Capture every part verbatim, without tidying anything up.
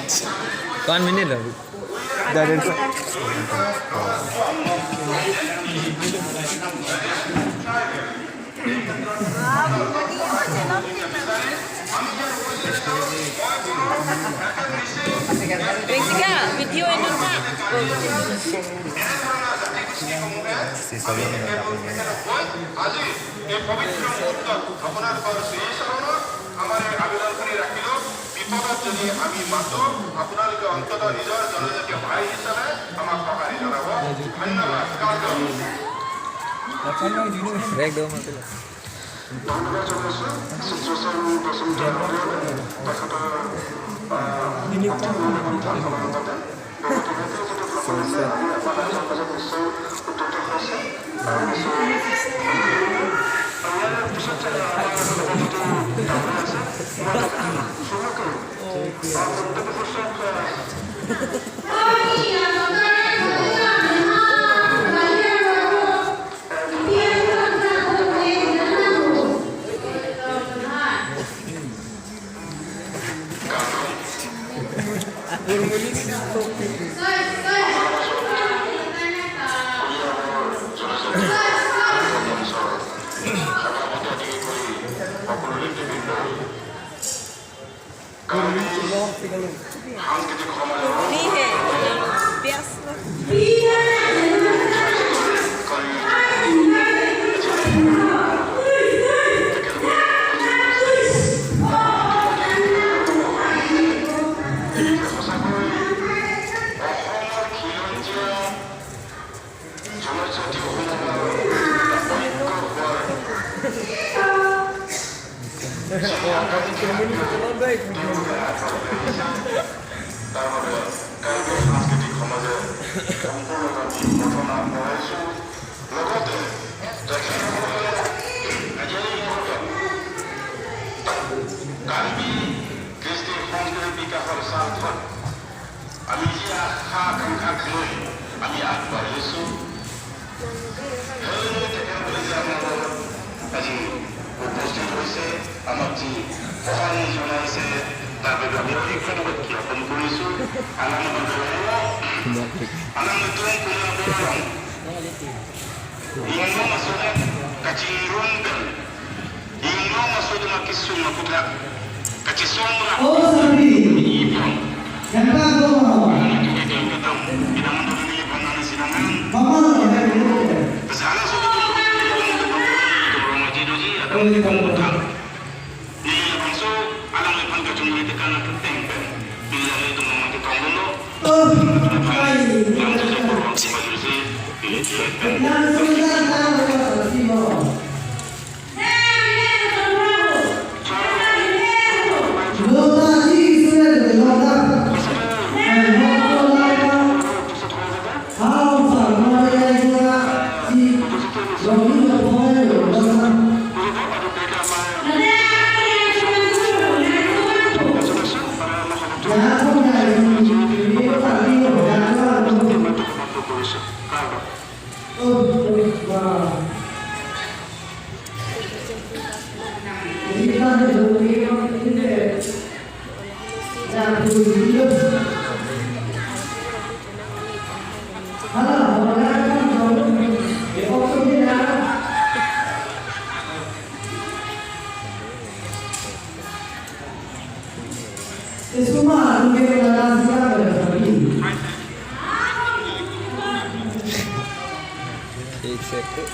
One minute lo. Direct. Jessica, video ini na. আজি এই পবিত্ৰ মুহূৰ্তত আপোনালোকৰ শ্ৰী চৰণত আমাৰ এই আবেদনখিনি ৰাখিলো। বিপদত যদি আমি মাতো, আপোনালোকে অন্ততঃ নিজৰ জনজাতীয় ভাই হিচাপে আমাক সঁহাৰি জনাব। ধন্যবাদ। কাৰ্য। ধন্যবাদ জনাইছো চিত্ৰসেন বসুমতাৰী মহোদয়লৈ তেখেতৰ, আহ, অতি মূল্যৱান ভাষণৰ বাবে। Karbi District Council বিকাশৰ স্বাৰ্থত আমি যি আশা আকাংক্ষা লৈ আমি আগবাঢ়িছো, সেই তেখেতসকলে যে আমাৰ লগত আজি উপস্থিত হৈছে, আমাক যি সঁহাৰি জনাইছে, তাৰ বাবে আমি অধিক ধন্যবাদ জ্ঞাপন কৰিছো। Alang, alang tum kuna borong. Ingno masoda kachingrum pen. Ingno masoda makisung maputra. Kachisong ra. Oh, sabi. Ipon. Yang tak tahu apa. Kita menurut ini pandangan sidangan. Mama, ya, ya. Kesana sudah tumbuh. Tumbuh rumah jidoji atau tumbuh utang. Neli labangso alangliphan kachongri tekan ateng pen. Neli alanglitum mati tongdunlo. Oh, ai. Yang sudah kurang sih maju sih. Ini dia. Yang sudah tahu apa sih, Bang? Lota ji sudah lota. Ai, lota, lota. एक second.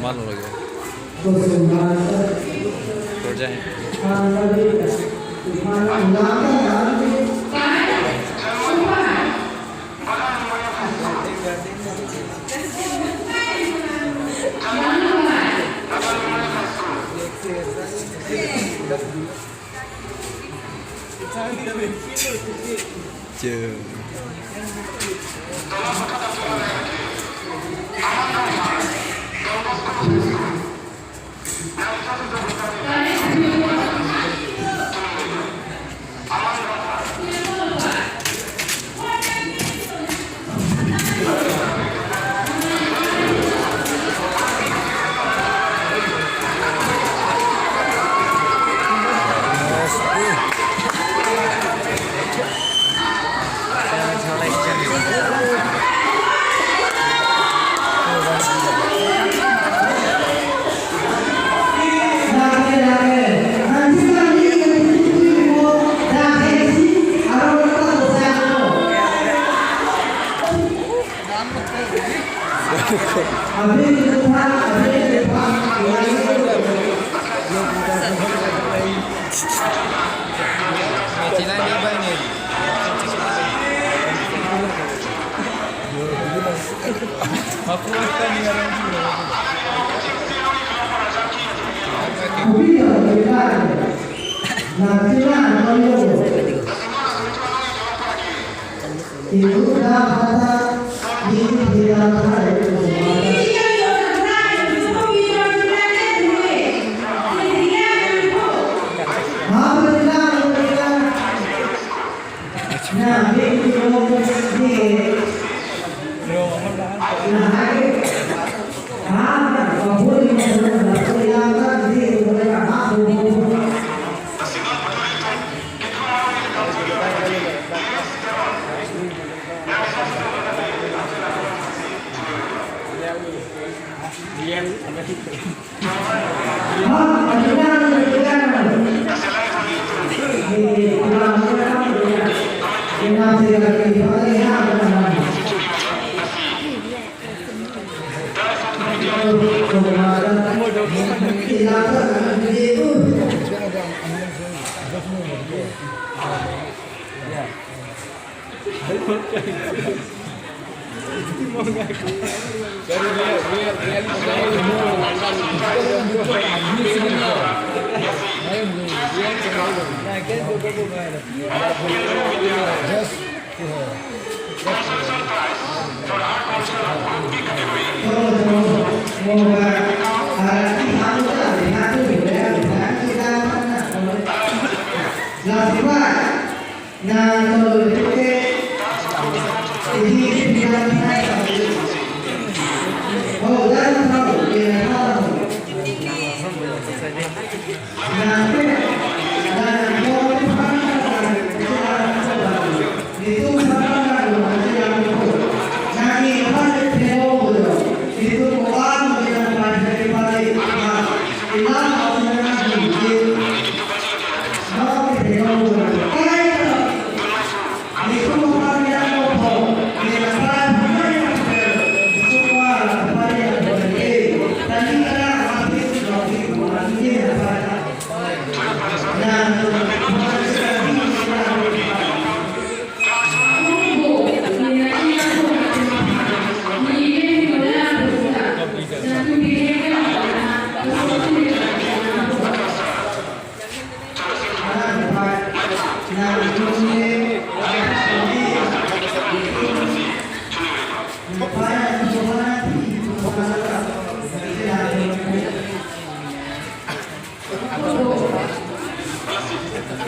Malu lagi. Kerja.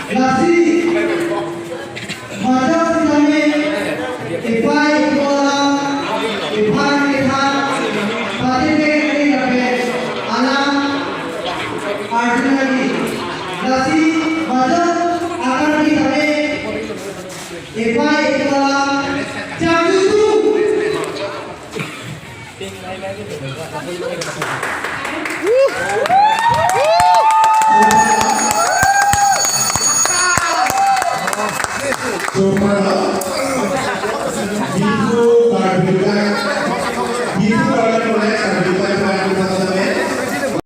Lasi, mata sitame, ipai ipola, ipai iha, Epai epa, jam tutu.